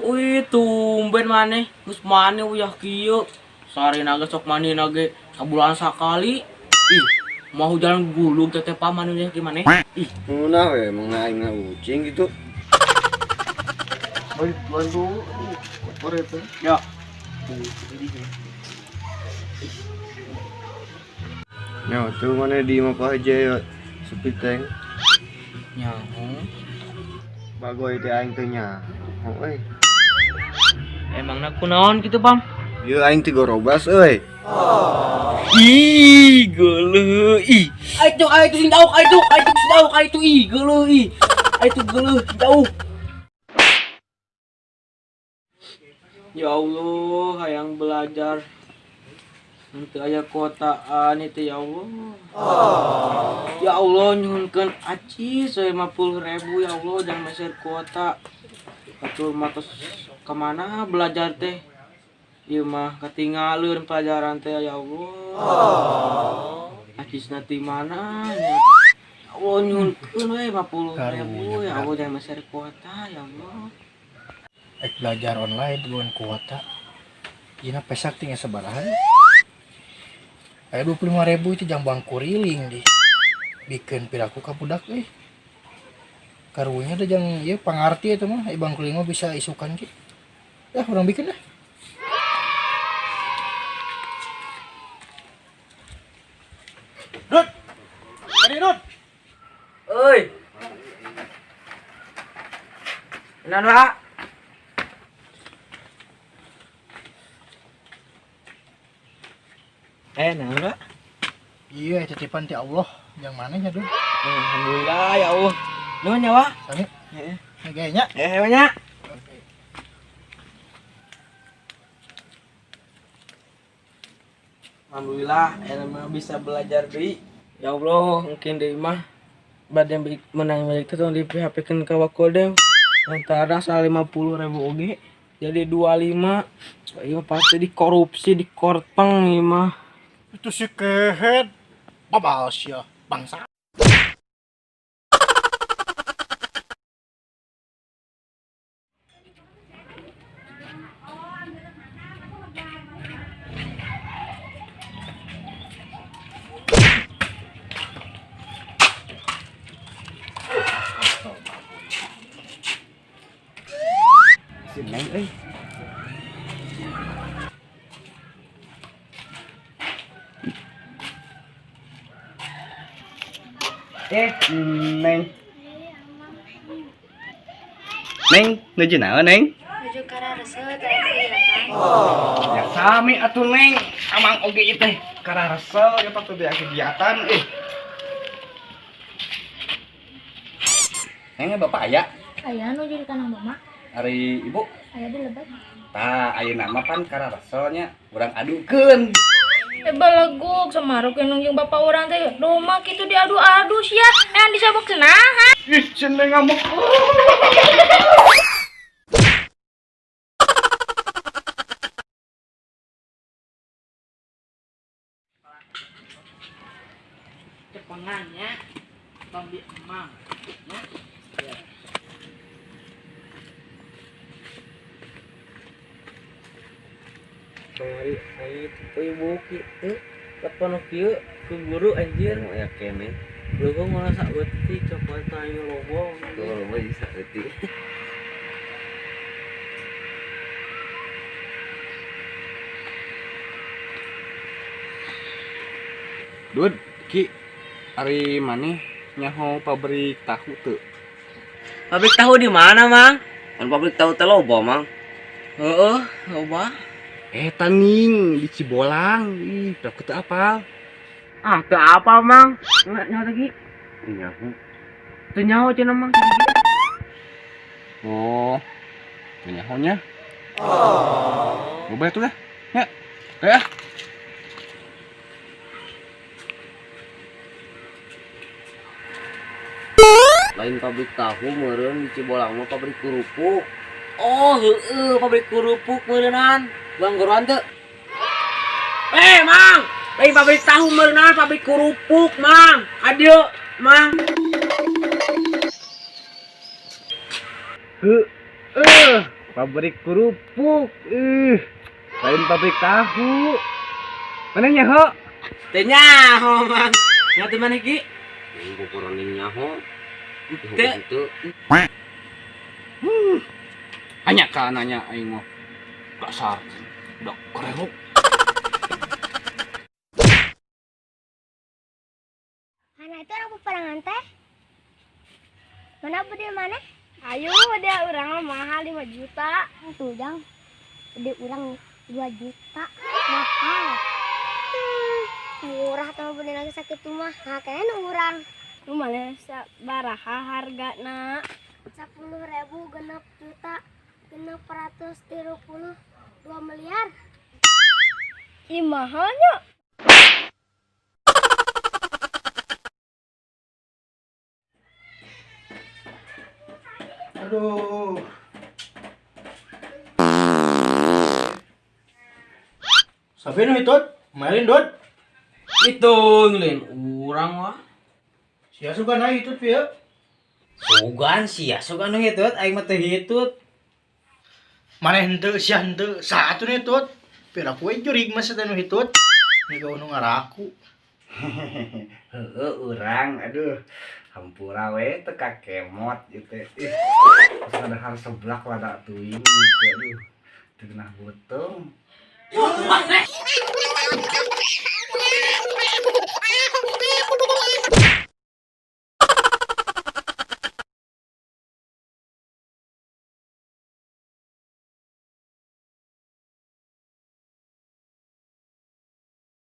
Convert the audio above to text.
Wih, tumben maneh, geus maneh uyah kieu. Sarina ge sok mandina ge sabulan sakali. Ih, mau jalan gulung teteh paman uyah kieu maneh. Ih, Ngeunah we emang aing mah ucing gitu. Baik, bantu. Kotor itu. Ya. Ya, tuh mana di imah Pak Haji ya sepi tank. Nyaho. Bagoy teh aing teh nyaho euy. Emangna kunaon kitu, Pam? Ieu aing teh gorobas euy. Ih, geuleuh ih. Ayo ayo sing jauh, ayo ayo sing jauh, ayo ih geuleuh ih. Ayo geuleuh jauh. Ya Allah, hayang belajar. Nanti aya kuotaan itu ya Allah. Ya Allah nyuhunkeun acis 50.000 ya Allah jangan meser kuota. Atuh mah tos kemana belajar teh? Ieu mah katinggalin pelajaran teh ya Allah. Acisna ti mana nya? Ya Allah nyuhunkeun we 50.000 ya Allah jangan meser kuota ya Allah. Ek belajar online bukan kuota. Jina pesak tinggal sabaraha. Aya 25.000 itu jang bangkuriling di. Bikin piraku ka budak euy. Karunya teh jang ieu pangarti eta mah, bangkuring mah bisa isukan ki. Dah urang bikin dah. Dut. Tadi Dut. Euy. Nan Pak. Naon Pak? Iya, titipan ti Allah. Yang mana nya, Dut? Alhamdulillah ya Allah. Nuhun ya, Pak. Sami. Heeh. Kayaknya. Banyak. Alhamdulillah, enak mah bisa belajar deui. Ya Allah, mungkin deui mah bade menang milik teh tong di PHP keun ka Wakodem. Antara 50.000 oge jadi 25. Ieu mah pasti dikorupsi, dikorteng ieu mah. Itu si kehed. Babal sia, bangsa. Si Neng euy. Neng. Neng, nuju naon, Neng? Nuju kararesep teh kegiatan. Ya sami atuh Neng, amang oge ieu teh kararesep eta teh aya kegiatan eh. Neng bapak aya? Aya nuju di kandang mama. Ari ibu? Aya di lebet. Tah, ayeuna mah pan kararesel nya urang adukeun. Baleguk samaruk nu jeung bapak urang teh domba kitu diadu-adu sia. Disabok cenah. Ih, cenah ngamuk. Cepengannya Bang Bi Emang. Ya. Kamari aing teu ibu kieu, telepon kieu ku guru anjir. Mau ya kene. Logo malah sak beuti coklat aing logo. Tuh mah bisa euti. Dud, Ki, ari maneh nyaho pabrik tahu teu? Pabrik tahu di mana, Mang? Kan pabrik tahu teh loba, Mang. Heeh, loba. Eta ning di Cibolang. Ih, aku teu apal. Ah, teu apal, Mang. Nyaho teh, Ki? Nyaho. Teu nyaho cenah, Mang. Oh, teu nyaho nya. Loba atuh dah. Nya. Teh. Lain pabrik tahu meureun di Cibolang mah pabrik kerupuk. Oh, heeh, pabrik kerupuk meureunan. Bang goroan teu? Mang, lain pabrik tahu meureunan, pabrik kerupuk, Mang. Ka dieu, Mang. Heueuh, pabrik kerupuk. Lain pabrik tahu. Mana nyaho? Teu nyaho, Mang. Nya teh maneh ki? Aing kukuroning nyaho. Teu. Gitu. Hanya ka nanya aing mah. Dasar budak kereluk. Mana itu orang peperangan teh? Mana beli mana? Ayo, dia orang mahal 5 juta. Tuh, Jang. Dia orang 2 juta. Mahal. Murah tuh beli lagi sakit mah. Nah, kayaknya orang. Lu mana sabaraha hargana? 10.000 genep juta. Genep 132 miliar. Ih, mahalnya. Aduh. Sabi nu hitut? Main dot. Itu lain urang wah. Sia suka na hitut pieu? Sugan sia, sugan nu hitut aing mah teu hitut. Maneh henteu sia henteu satu nu hitut. Pira ku jurig mah teh nu hitut. Ni nu ngaraku. Heeh, urang aduh. Hampura we teu kakemot ieu teh. Ih, terus ada hal seblak lada teuing gitu aduh. Teu genah beuteung.